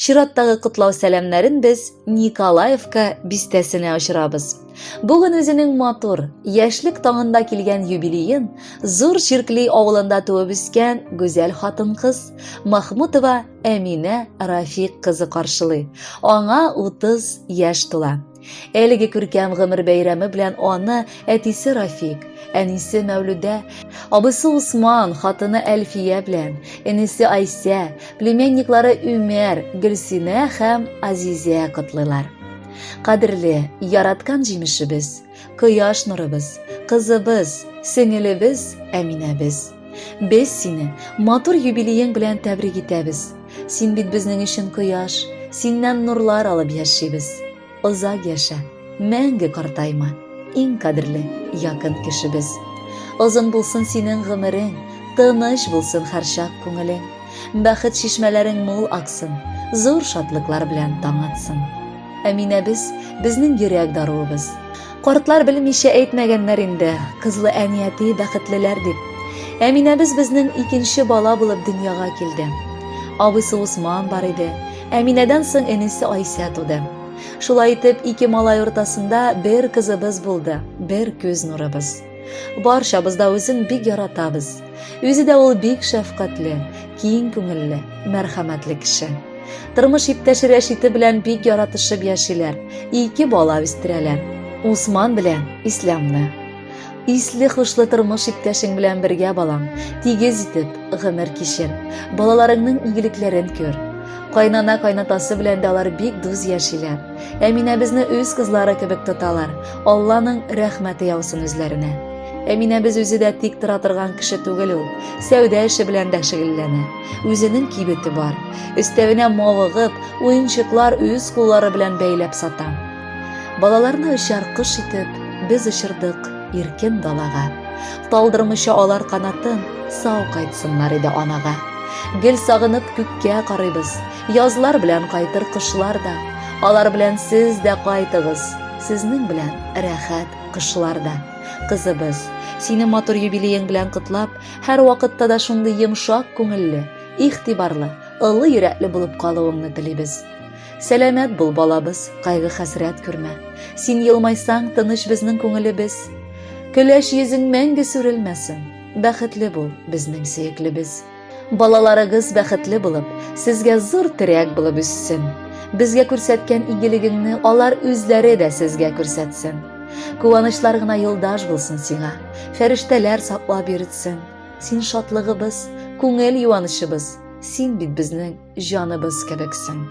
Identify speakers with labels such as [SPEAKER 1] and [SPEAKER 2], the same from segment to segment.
[SPEAKER 1] Чираттагы котлау сәламнәрен без Николаевка бистәсенә очырабыз. Бүген үзенең матур, яшьлек таңында килгән юбилеен Зур Чиркли авылында туып үскән гүзәл хатын-кыз Махмутова Әминә Рафик кызы каршылый. Аңа 30 яшь тула. Әлеге күркәм гомер бәйрәме белән аны әтисе Рафик, әнисе Мәүлүдә, абысы Усман, хатыны Әлфия белән, энесе Айсә, племянниклары Үмәр, Гөлсинә һәм Азизә котлыйлар. Кадерле, яраткан җимешебез, кояш нурыбыз, кызыбыз, сеңелебез, Әминәбез. Без сине матур юбилеең белән тәбрик итәбез. Син бит безнең өчен кояш, синнән нурлар алып яшибез. Озак яшә, мәңге картайма, иң кадерле, якын кешебез. Озын булсын синең гомерең, тыныч булсын һәрчак күңелең. Бәхет чишмәләрең мул аксын, зур шатлыклар белән таң атсын. Әминәбез, безнең йөрәк даруыбыз. Картлар белмичә әйтмәгәннәр инде, кызлы әни-әти бәхетлеләр дип. Әминәбез безнең икенче бала булып дөньяга килде. Абыйсы Усман бар иде. Әминәдән соң энесе Айсә туды. Шулай итеп, ике малай уртасында бер кызыбыз булды, бер күз нурыбыз. Барчабыз да үзен бик яратабыз. Үзе дә ул бик шәфкатьле, киң күңелле, мәрхәмәтле кеше. Тормыш иптәше Рәшите белән бик яратышып яшиләр. Ике бала үстерәләр. Усман белән Исламны. Исле хушлы тормыш иптәшең белән бергә, балам, тигез итеп гомер кичер. Балаларыңның игелекләрен күр. Кайнана кайнатасы белән дә алар бик дус яшиләр. Әминәбезне үз кызлары кебек тоталар. Алланың рәхмәте яусын үзләренә. Әминәбез үзе дә тик тора торган кеше түгел ул. Сәүдә эше белән дә шөгыльләнә. Үзенең кибете бар. Өстәвенә мавыгып, уенчыклар үз куллары белән бәйләп сата. Балаларны очар кош итеп, без очырдык иркен далага. Талдырмыйча алар канатын, сау кайтсыннар иде анага. Гел сагынып күккә карыйбыз. Язлар белән кайтыр кошлар да. Алар белән сез дә кайтыгыз. Сезнең белән рәхәт кышлар да. Кызыбыз, сине матур юбилеең белән котлап, һәрвакытта да шундый йомшак күңелле, игътибарлы, ылы йөрәкле булып калуыңны телибез. Сәламәт бул, балабыз, кайгы-хәсрәт күрмә. Син елмайсаң, тыныч безнең күңелебез. Көләч йөзең мәңге сүрелмәсен. Бәхетле бул, безнең сөеклебез. Балаларыгыз бәхетле булып, сезгә зур терәк булып үссен. Безгә күрсәткән игелегеңне алар үзләре дә сезгә күрсәтсен. Куанычлар гына юлдаш булсын сиңа. Фәрештәләр саклап йөртсен. Син шатлыгыбыз, күңел юанычыбыз. Син бит безнең җаныбыз кебексең.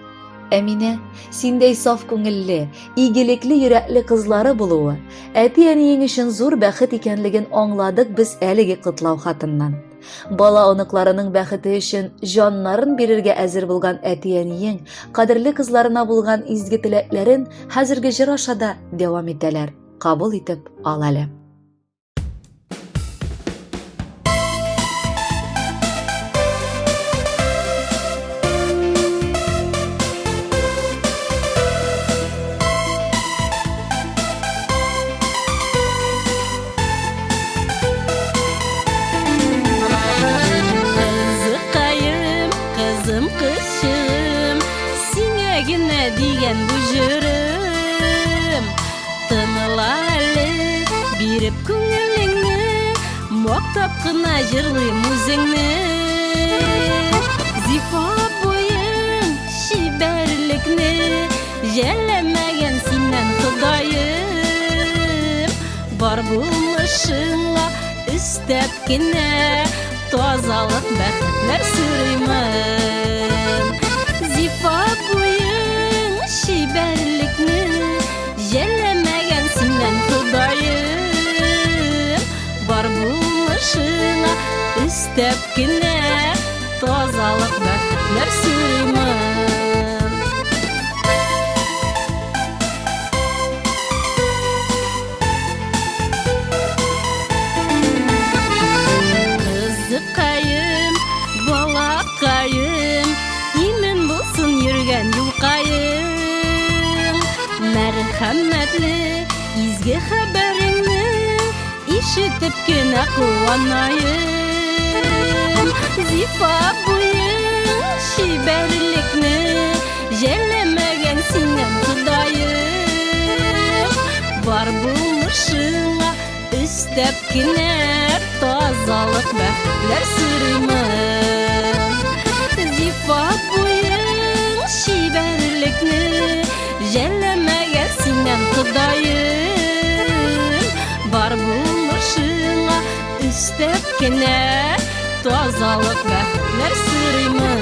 [SPEAKER 1] Әминә, синдәй саф күңелле, игелекле йөрәкле кызлары булуы, әти-әниең өчен зур бәхет икәнлеген аңладык без әлеге котлау хатыннан. Бала оныкларының бәхете өчен җаннарын бирергә әзер булган әти-әниең кадерле кызларына булган изге теләкләрен хәзерге җыр аша да дәвам итәләр. Кабул итеп ал әле.
[SPEAKER 2] Кызыкаем, кызым, кызчыгым, сиңа генә дигән бу җырым. Тыңла әле, биреп күңелеңне, мактап кына җырлыйм үзеңне. Зифа буең, чибәрлекне Жәлләмәгән синнән Ходаем, бар булмышыңа өстәп кенә тазалык бәхетләр сорыймын. Зифа буең чибәрлекне жәлләмәгән синнән Ходаем, бар булмышыңа өстәп кенә тазалык бәхетләр сорыймын. Кызыкаем, балакаем, имен булсын йөргән юлкаең. Мәрхәмәтле изге хәбәреңне ишетеп кенә куанаем. Зифа буең чибәрлекне. Жәлләмәгән синнән Ходаем. Бар булмышыңа өстәп кенә тазалык бәхетләр сорыймын. Зифа буең чибәрлекне жәлләмәгән синнән Ходаем. Бар булмышыңа өстәп кенә тазалык бәхетләр сорыймын.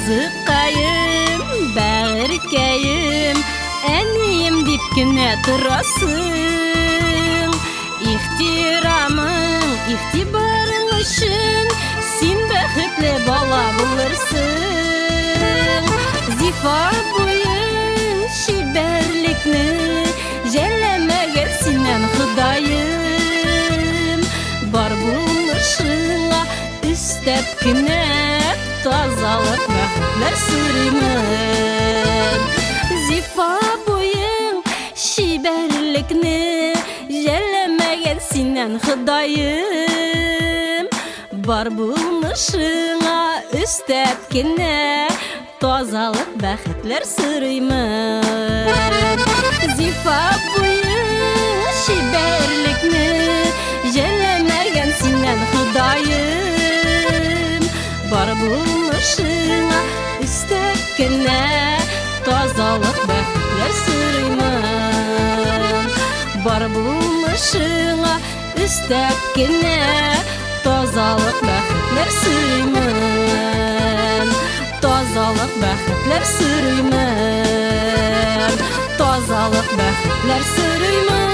[SPEAKER 2] Кызыкаем, бәгырькәем, әнием дип кенә торасың. Ихтирамың, игътибарың өчен син бәхетле бала булырсың. Зифа буең чибәрлекне жәлләмәгән синнән Ходаем. Бар булмышыңа өстәп кенә тазалык бәхетләр сорыймын. Зифа буең чибәрлекне жәлләмәгән синнән Ходаем. Бар булмышыңа өстәп кенә тазалык бәхетләр сорыймын. Зифа буең чибәрлекне жәлләмәгән синнән Ходаем. Бар булмышыңа өстәп кенә тазалык бәхетләр сорыймын. Бар булмышыңа өстәп кенә тазалык бәхетләр сорыймын. Тазалык бәхетләр сорыймын. Тазалык бәхетләр сорыймын.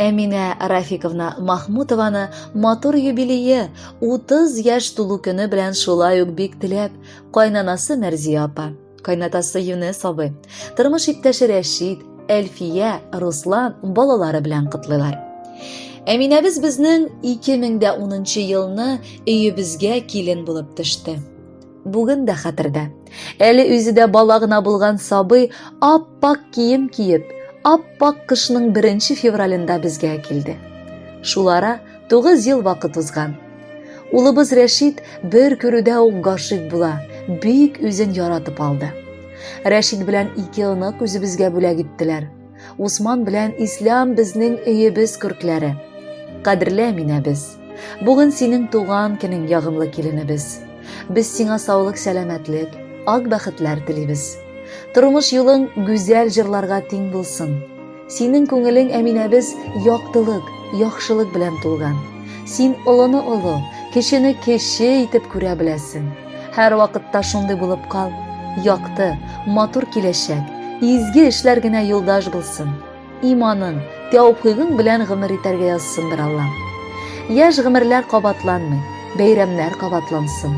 [SPEAKER 1] Әминә Рафиковна Махмутованы матур юбилее 30 яшь тулу көне белән шулай ук бик теләп, кайнанасы Мәрзия апа, кайнатасы Юнес абый, тормыш иптәше Рәшит, Әлфия, Руслан балалары белән котлыйлар. Әминәбез безнең 2010 елны өебезгә килен булып төште. Бүген дә хәтердә. Әле үзе дә бала гына булган сабый ап-ак кием киеп, ап-ак кышның беренче февралендә безгә килде. Шул ара 9 ел вакыт узган. Улыбыз Рәшит бер күрүдә үк гашыйк була, бик үзен яратып алды. Рәшит белән ике онык үзебезгә бүләк иттеләр. Усман белән Ислам безнең өебез күркләре. Кадерле Әминәбез, бүген синең туган көнең, ягымлы киленебез. Без сиңа саулык, сәламәтлек, ак бәхетләр телибез. Тормыш юлың гүзәл җырларга тиң булсын. Синең күңелең, Әминәбез, яктылык, яхшылык белән тулган. Син олыны олы, кечене кече итеп күрә беләсең. Һәр вакытта шундый булып кал. Якты, матур киләчәк, изге эшләр генә юлдаш булсын. Иманың, тәүфыйгың белән гомер итәргә язсындыр Аллам. Яшь гомерләр кабатланмый, бәйрәмнәр кабатлансын.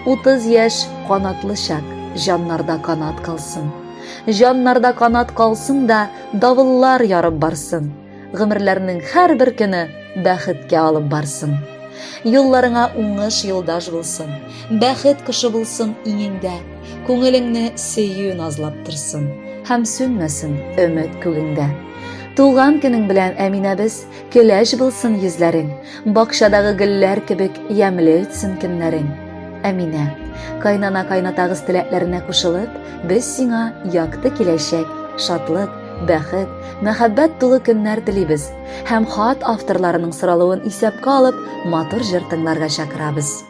[SPEAKER 1] 30 яшь канатлы чак, җаннарда канат калсын. Җаннарда канат калсын да, давыллар ярып барсын. Гомерләрнең һәрбер көне бәхеткә алып барсын. Юлларыңа уңыш юлдаш булсын, бәхет кошы булсын иңеңдә, күңелеңне сөю назлап торсын һәм сүнмәсен өмет күгеңдә. Туган көнең белән, Әминәбез, көләч булсын йөзләрең, бакчадагы гөлләр кебек ямьле үтсен көннәрең. Әминә, кайнана кайнатагыз теләкләренә кушылып, без сиңа якты киләчәк, шатлык, бәхет, мәхәббәт тулы көннәр телибез һәм хат авторларының соралуын исәпкә алып, матур җыр тыңларга чакырабыз.